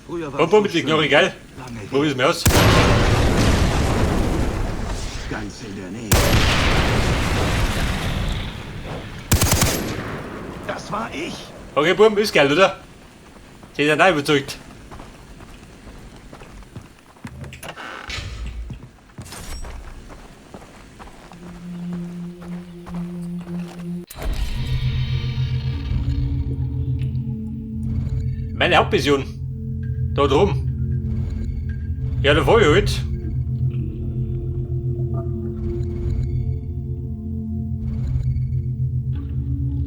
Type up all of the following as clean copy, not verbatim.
Früher war Komm, es so mit die schön. Knarre, geil. Lange her. Probier's mal aus. Ganz in der Nähe. Das war ich. Okay, Buben, ist geil, oder? Sie sind auch überzeugt. Meine Hauptmission. Da drum. Ja, da fahr ich halt.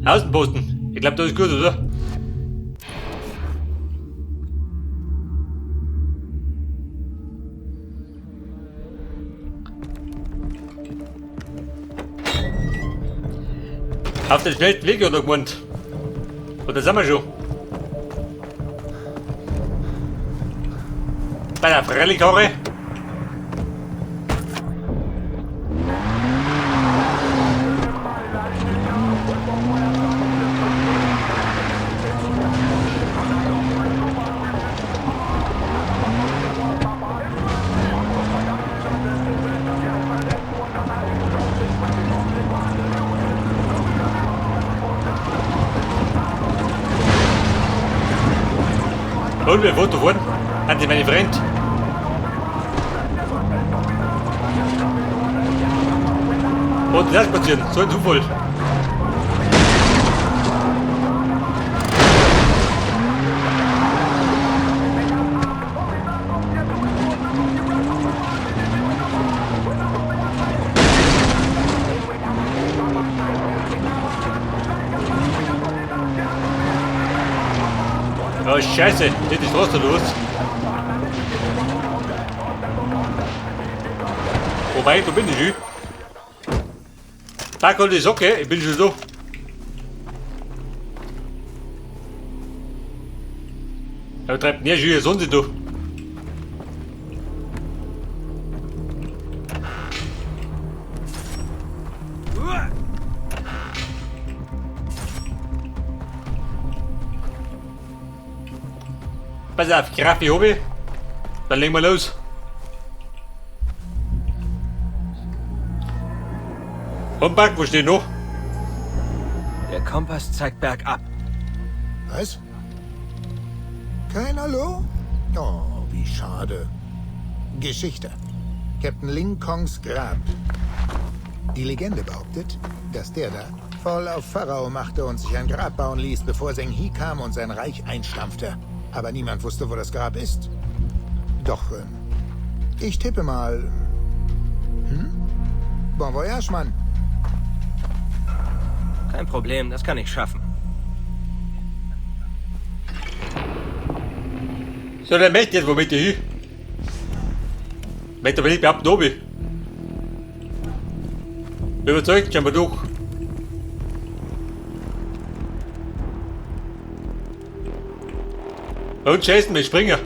Außenposten. Ich glaube, das ist gut, oder? Auf den schnellsten Weg oder gemeint. Und da sind wir schon. Bei der Frellikarre. Und wir Foto fahren. Haben Sie meine Freund. Und das passieren. So ein Zufall. Oh Scheiße, geht die Straße los. Wobei, da bin ich schon. Da kommt die Socke, ich bin schon da. Aber treibt mehr schon Sonne da. Pass auf, Graffi Hobby. Dann legen wir los. Humbug, wo steht noch? Der Kompass zeigt bergab. Was? Kein Hallo? Oh, wie schade. Geschichte. Captain Ling Kongs Grab. Die Legende behauptet, dass der da voll auf Pharao machte und sich ein Grab bauen ließ, bevor Zheng He kam und sein Reich einstampfte. Aber niemand wusste, wo das Grab ist. Doch, ich tippe mal. Hm? Bon voyage, Mann. Kein Problem, das kann ich schaffen. So, der möchte jetzt, wo möchte ich hin? Möchte aber nicht behaupten, ob ich. Überzeugt, schauen wir durch. Und scheißen, wir springen.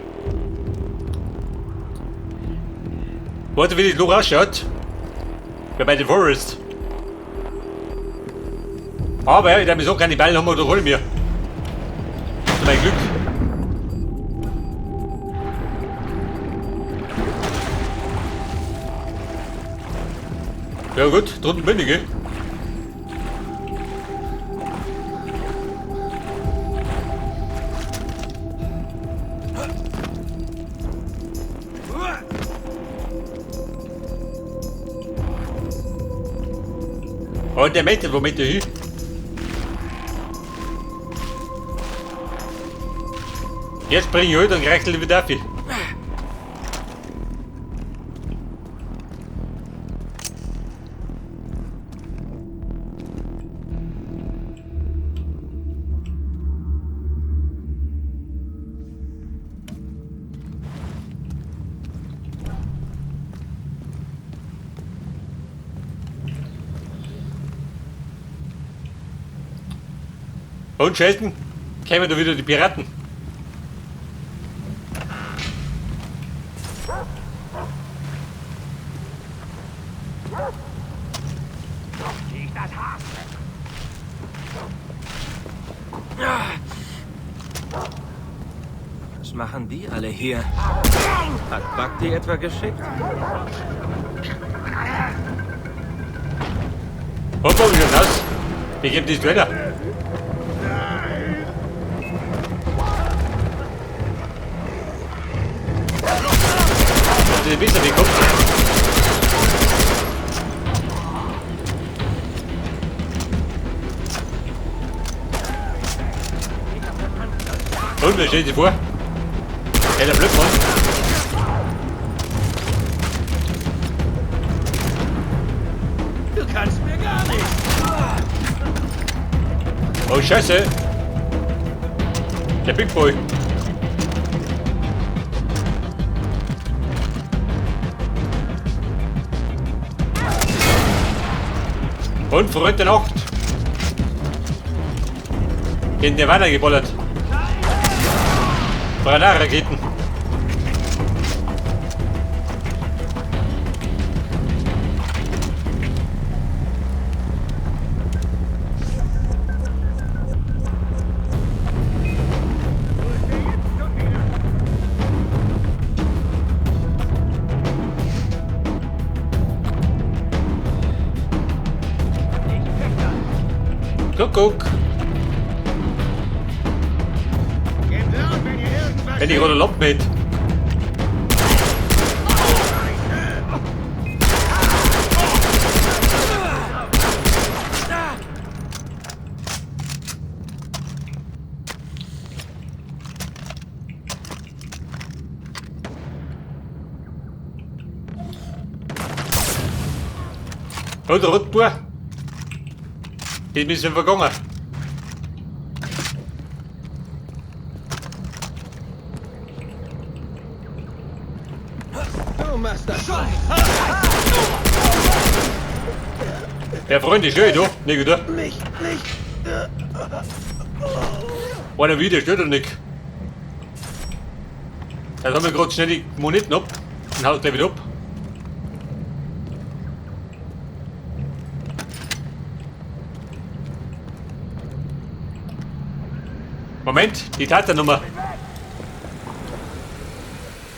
Warte, wie das Loch ausschaut. Wie bei den Forest. Aber ich habe so keine Ball haben wir da holen wir. Zu mein Glück. Ja gut, drunten bin ich, gell? Und der möchte, wo möchte ich hin? Jetzt bring ich heute und kriegst wieder auf. Und Sheldon, kämen da wieder die Piraten. Das Was machen die alle hier? Hat Buck die etwa geschickt? Hopp, wie schaut aus? Wie geht das weiter? Das ist besser, wie kommt. Und wer steht sich vor? Hey, der Blöd, Mann. Du kannst mir gar nichts. Oh, Scheiße. Der Big Boy. Und Freund der Nacht. In der Wanne geballert. Raketen. Kuckuck. Wenn ich gerade Lampe mit. Und Rottour. Die müssen vergangen. Du machst das schon. Der Freund ist schön, du. Nicht, oder? Mich nicht. Einer wieder, stört doch nicht. Jetzt haben wir gerade schnell die Moneten ab. Und haut gleich wieder ab. Moment, die Taternummer.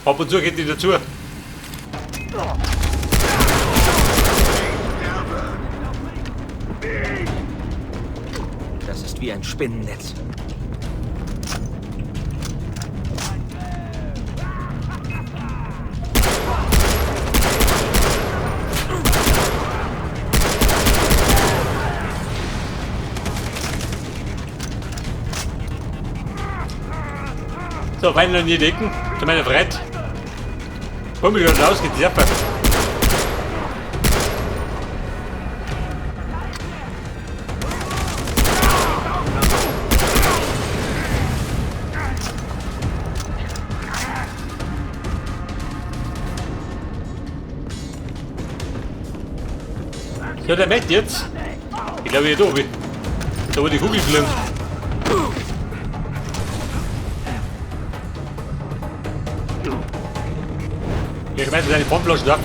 Ab und zu geht die dazu. Das ist wie ein Spinnennetz. So, fein an die Decken. Zu meiner Freit. Komm ich schon raus, geht die Sache. So, der Matt jetzt. Ich glaube, hier da oben. Da wo die Kugel fliegt. Ich schmeiße seine Pfandflaschen drauf.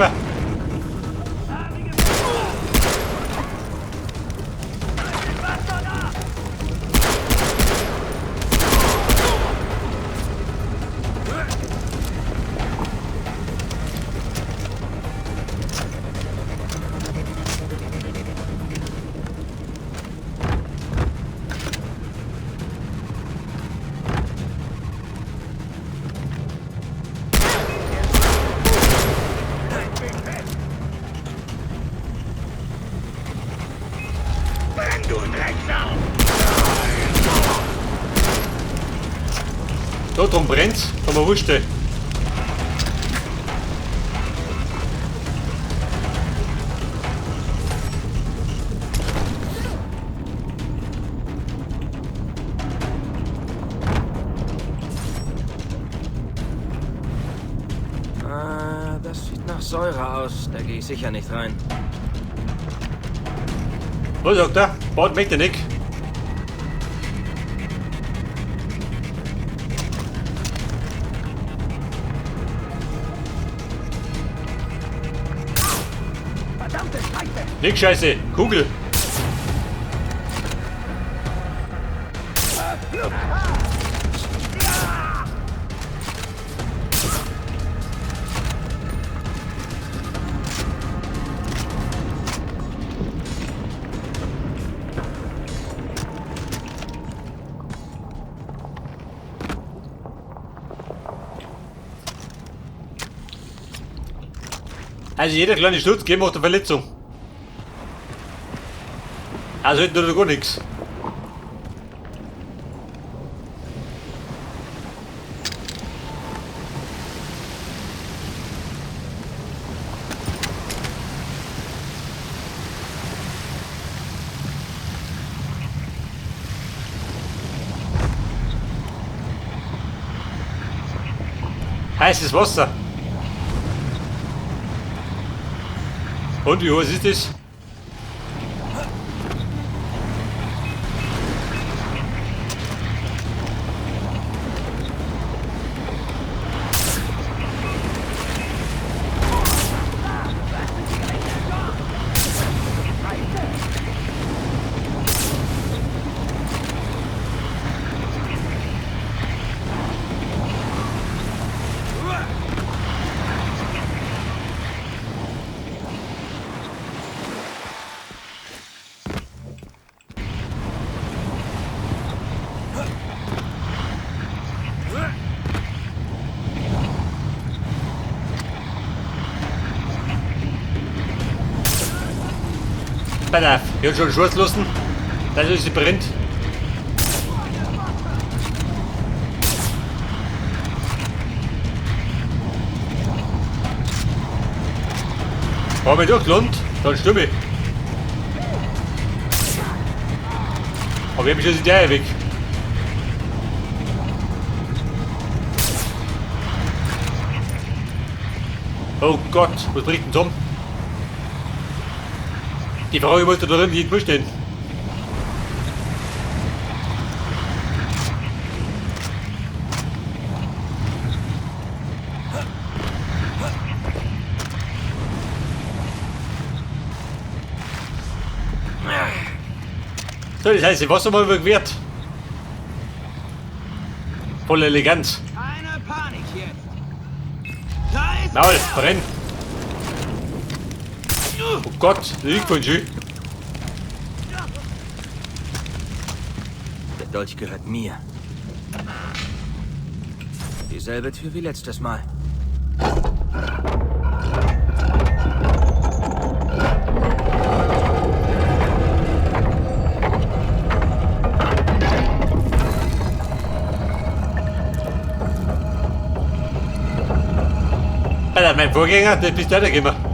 Da drum brennt's, aber wurscht. Ah, das sieht nach Säure aus. Da gehe ich sicher nicht rein. Was sagt er? Bad möchte nicht. Nix Scheiße, Kugel. Also jeder kleine Sturz geht macht eine Verletzung. Also hinten oder gar nichts. Heißes Wasser. Und wie heiß ist das? Pass auf, ich hab schon Schuss lassen. Das ist sie brennt. Hab ich durchgelandet, dann stimme ich. Aber ich hab schon die Eier weg. Oh Gott, was bricht denn zusammen? Die Frage muss da drin, die muss stehen. So, das heißt, Wasser mal überquert. Voll Eleganz. Keine Panik jetzt. Da ist Maul, brenn. Oh Gott, das liegt voll schön. Der Dolch gehört mir. Dieselbe Tür wie letztes Mal. Alter, mein Vorgänger, der bist weitergekommen.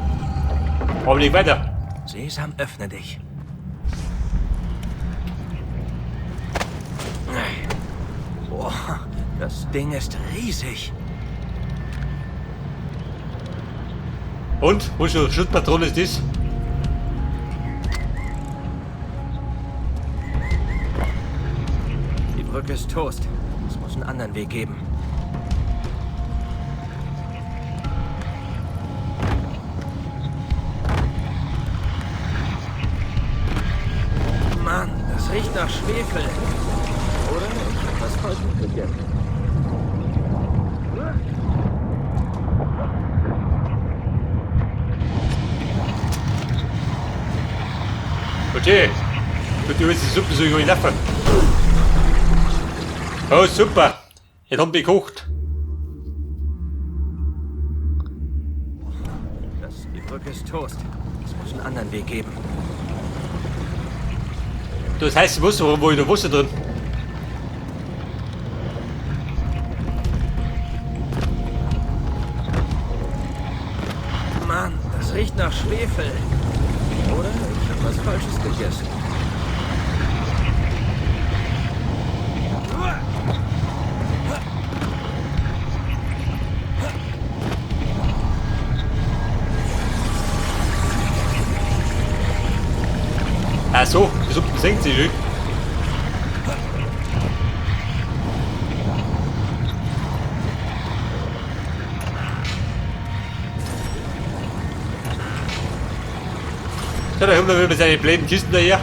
Aber nicht weiter. Sesam, öffne dich. Boah, das Ding ist riesig. Und? Wo ist die Schutzpatrone ist das? Die Brücke ist Toast. Es muss einen anderen Weg geben. Mann, das riecht nach Schwefel. Oder? Ich hab was Falsches gegessen. Okay. Gut, du willst die Suppe so ich laufen. Oh, super. Jetzt haben wir gekocht. Die Brücke ist Toast. Es muss einen anderen Weg geben. Das heißt, ich wusste, warum wo ich da Wasser drin. Mann, das riecht nach Schwefel. Oder? Ich hab was Falsches gegessen. Ach so, die Suppe senkt sich schon. So, da kommt er wieder mit seinen blöden Kisten daher.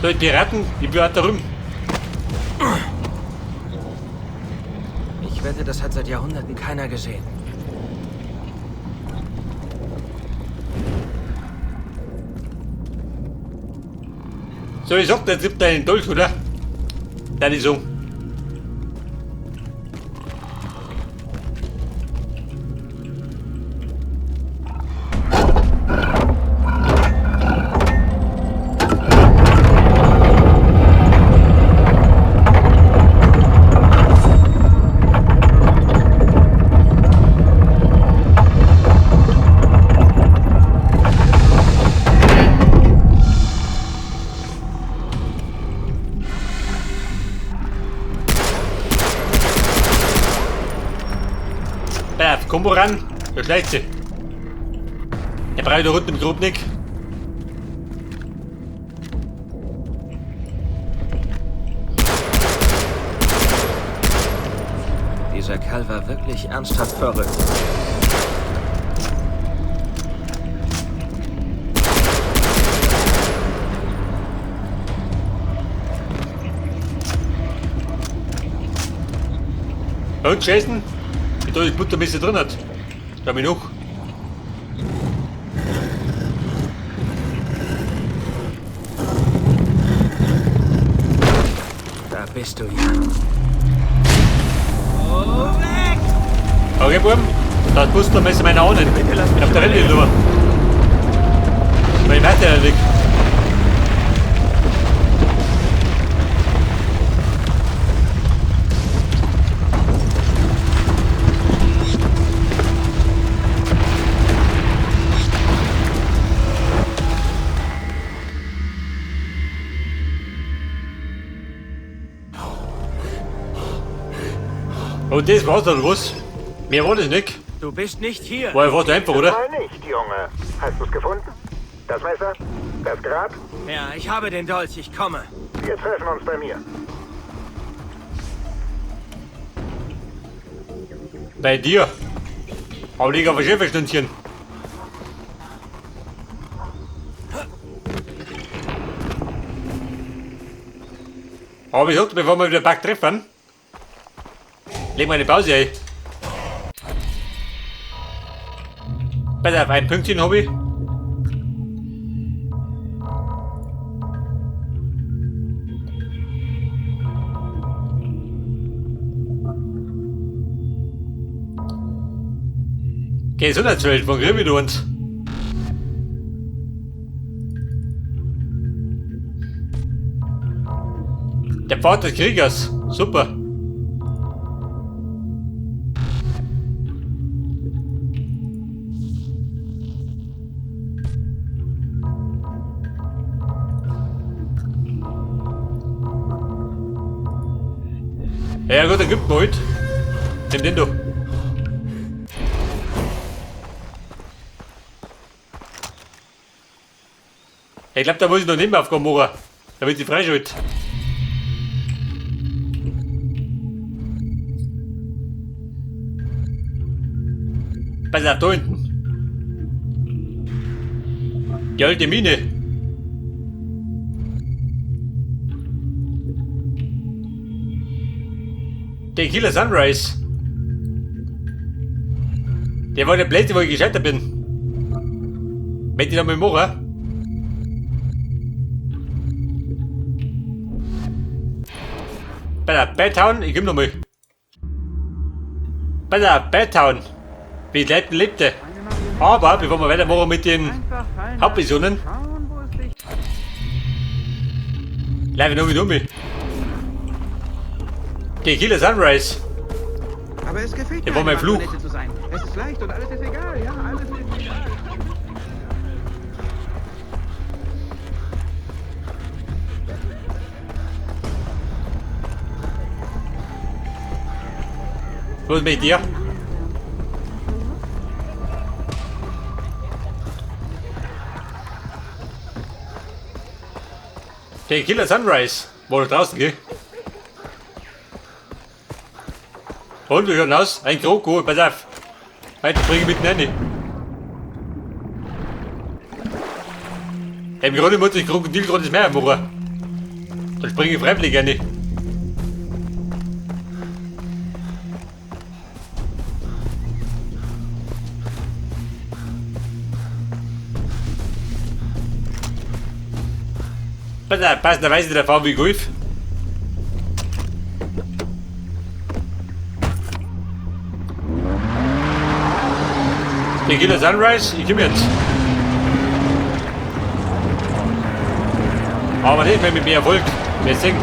So, die Piraten, die Piraten da drüben. Ich wette, das hat seit Jahrhunderten keiner gesehen. So, ich sag, der gibt einen Dolch, oder? Da die so. Kombo ran, da schleicht sie. Der braucht da unten im Grubnik. Dieser Kerl war wirklich ernsthaft verrückt. Und Jason, wie da die Buttermesse drin hat. Schau mich noch. Da bist du ja. Oh, weg! Okay, Buben, da ist Buttermesse meine Ahnen. Bitte lass mich Ich hab der überleben. Rallye drüber. Weil ich weiter liegt. Und das war's dann, was? Mehr war das nicht. Du bist nicht hier. War einfach einfach, oder? Mal nicht, Junge. Hast du's gefunden? Das Messer? Das Grab? Ja, ich habe den Dolch. Ich komme. Wir treffen uns bei mir. Bei dir. Aber lieg auf ein Schäferstündchen. Aber ich sagte, bevor wir wieder Bug treffen, legen wir eine Pause ein. Pass auf, ein Pünktchen hab ich. Gesundheitswelt, wann kriegen wir uns? Der Pfad des Kriegers. Super. Ja gut, dann gibt mir halt. Nimm den da. Ich glaub, da muss ich noch Nebenaufgaben machen, damit ich freischalte. Pass auf, da hinten. Die alte Mine. Der Killer Sunrise. Der war der Blöde, wo ich gescheitert bin. Möchte ich da mal machen? Bei der Badtown, ich komm noch mal. Bei der Badtown. Wie ich lebte. Aber bevor wir weitermachen mit den Hauptmissionen, laufe ich noch mit um mich. Der Killer Sunrise. Aber es gefällt Der mir, war mein eine Fluch. Marionette zu sein. Es ist leicht und alles ist egal. Ja, alles ist egal. Was ist mit dir? Der Killer Sunrise war da draußen, gell? Und wir hören aus, ein Kroko, pass auf. Weiter bringe ich mitten rein. Im Grunde muss ich Krokodil gerade nicht mehr machen. Dann springe ich freiwillig rein. Pass auf, passenderweise der VW Golf. Tequila Sunrise, ich komme jetzt. Aber nicht mehr mit mehr Erfolg. Wir sehen.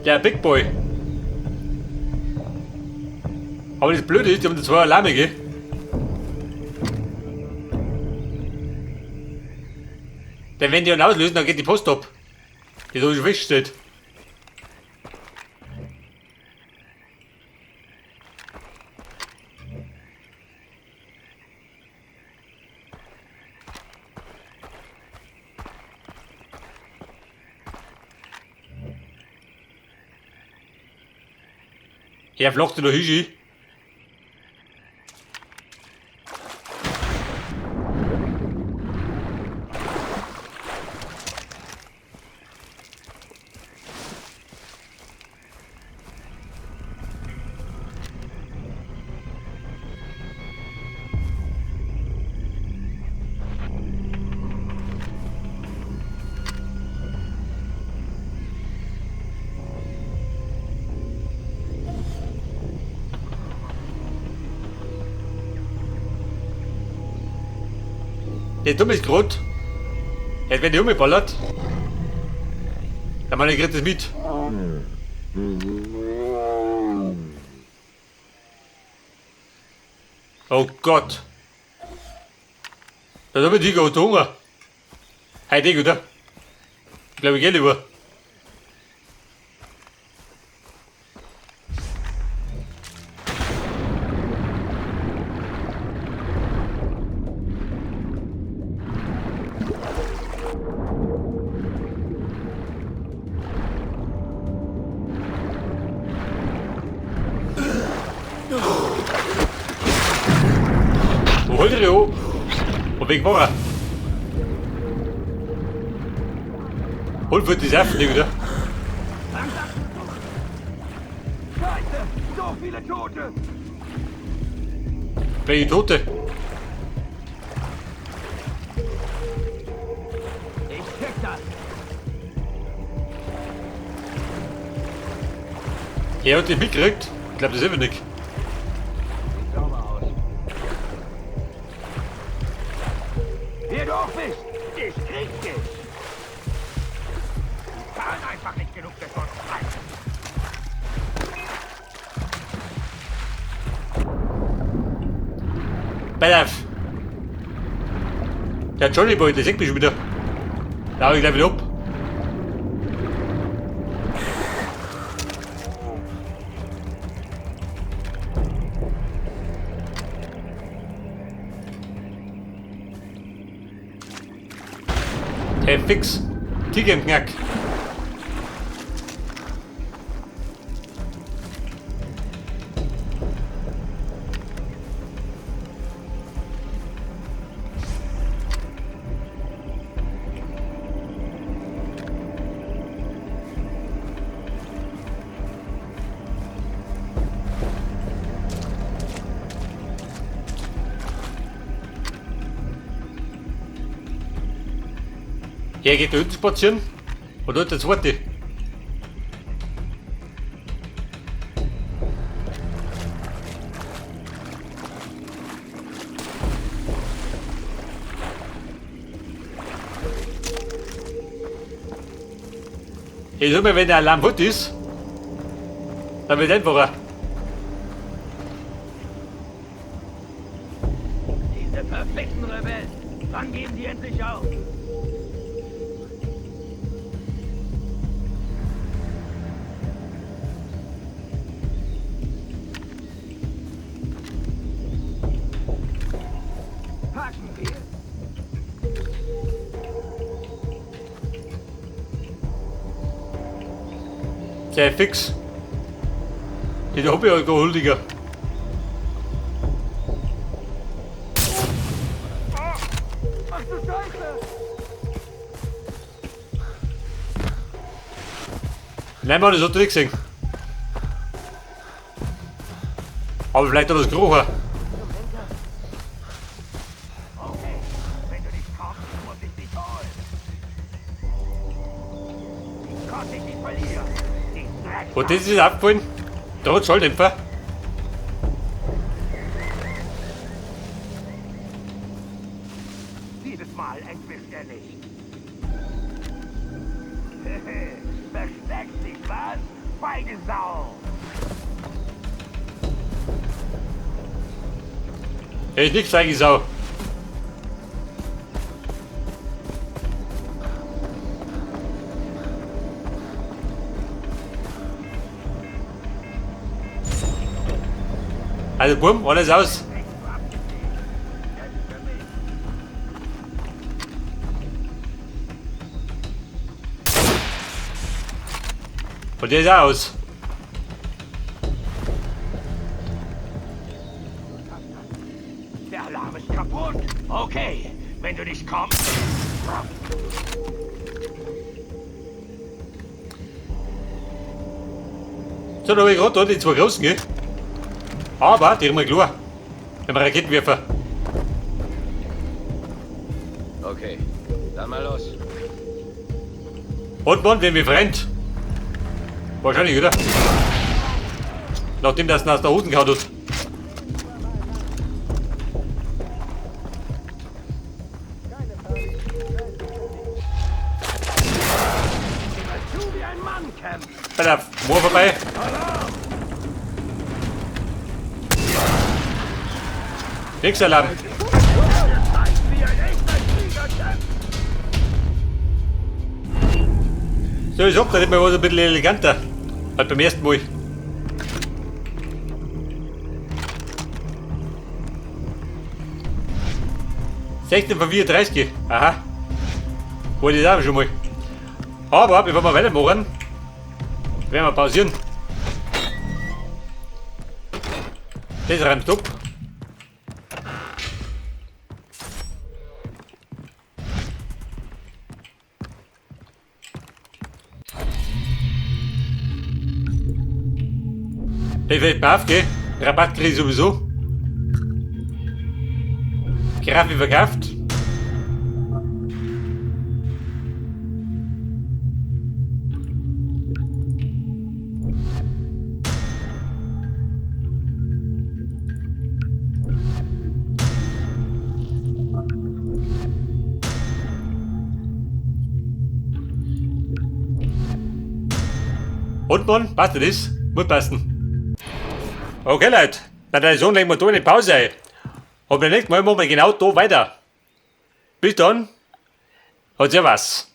Der Big Boy. Aber das Blöde ist, die haben da zwei Alarme, gell? Denn wenn die einen auslösen, dann geht die Post ab. Die so schon feststeht. Ja, flocht du da Hishi. Der dumme ist grad. Jetzt wenn die umgeballert. Der Mann kriegt das mit. Oh Gott. Da hab ich die Hunger. Hey, die, oder? Ich glaube, ich geh lieber. Wo weg war er? Hol für die Saft wieder. Scheiße! So viele Tote! Welche Tote? Ich check das! Er hat dich mitgekriegt. Ich glaube, das ist immer nicht. Sieht sauber aus. Wer du auch bist, ich krieg dich! Die zahlen einfach nicht genug für so einen Scheiß. Pass auf. Der Johnny Boy, der sieht mich schon wieder. Da hau ich gleich wieder ab. Hey, fix. Tiger im Knack. Er geht da hinten spazieren und dort der zweite. Ich sag mal, wenn der Alarm fort ist, dann wird einfacher. Diese perfekten Rebellen! Wann geben die endlich auf? Packen wir! Sehr fix. Die hab ich geholt, Digga. Ach du Scheiße! Nein, Mann, das hat er nicht gesehen. Aber vielleicht hat das gerochen. Okay, wenn du nicht kommst, muss ich dich holen. Ich konnte dich nicht verlieren. Die Dreck. Und das ist abgefallen. Trotz Schalldämpfer. Dieses Mal entwischt er nicht. Versteckst dich, was? Feige Sau! Er ist nix, feige Sau. Also bumm, alles aus. Und der ist auch aus. Der Alarm ist kaputt. Okay, wenn du nicht kommst. So, da habe ich gerade da die zwei großen, gell? Aber die haben wir klar. Wenn wir Raketenwerfer. Okay, dann mal los. Und Mann, wenn wir fremd. Wahrscheinlich, oder? Nachdem das aus der Hosen gehauen hat. Bei der Moor vorbei. Nix Alarm. So, ich sag, da immer was ein bisschen eleganter. Halt beim ersten Mal. 16:34. Aha. Wollte ich auch schon mal. Aber bevor wir weitermachen, werden wir pausieren. Das reimt ab. Das fällt mir auf, gell? Rabatt krieg ich sowieso. Grafik verkauft. Und Mann, passt das? Muss passen. Okay, Leute, dann der Sohn legen wir da eine Pause ein. Und beim nächsten Mal machen wir genau da weiter. Bis dann. Hat ja was.